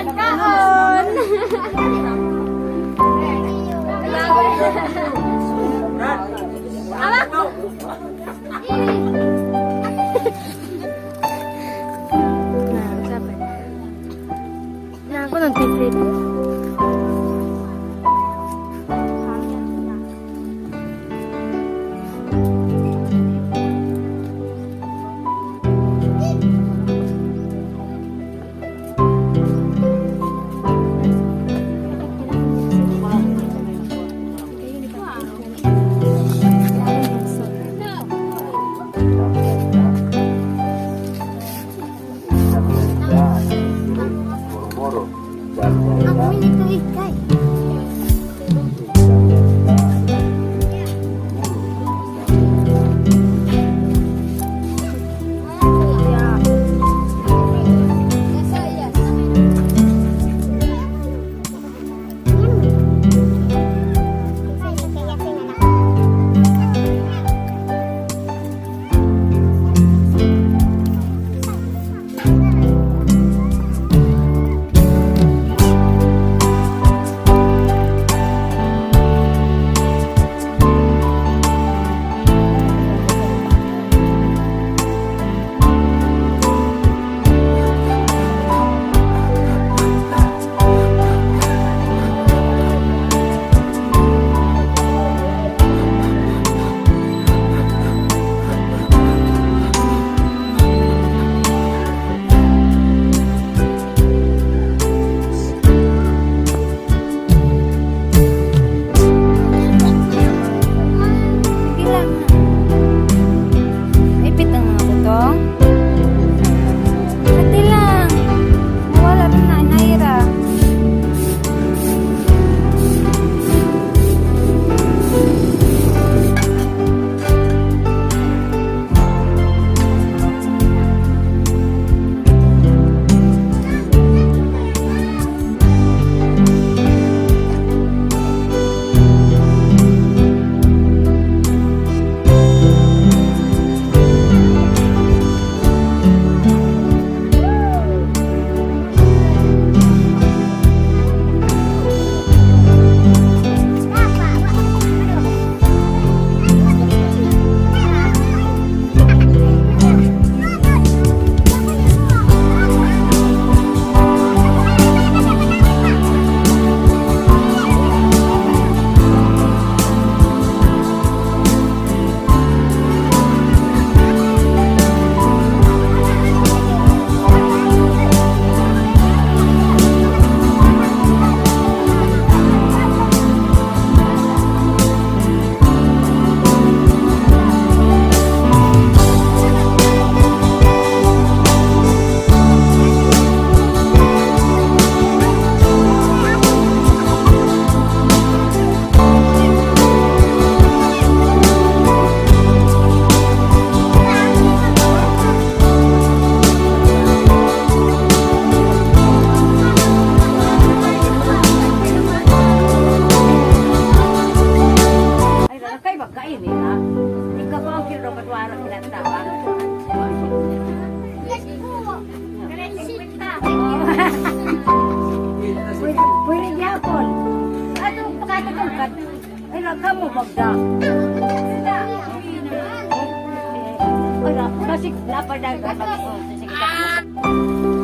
Nagkaon. Awa ko. Na, sabi. Na ako nang titrip. Moro. Ako nito ikay. Sige lang. Ipit ang mga butong. Ate lang. Mawala rin na inaira. Ay, kay magkain eh, ha? Ikaw ko ang kilo katwara kinatawa. Pwede yapon. Atong pakatutungkat. Ay, kamo magda. Ay, kasi dapat dahil. Sige.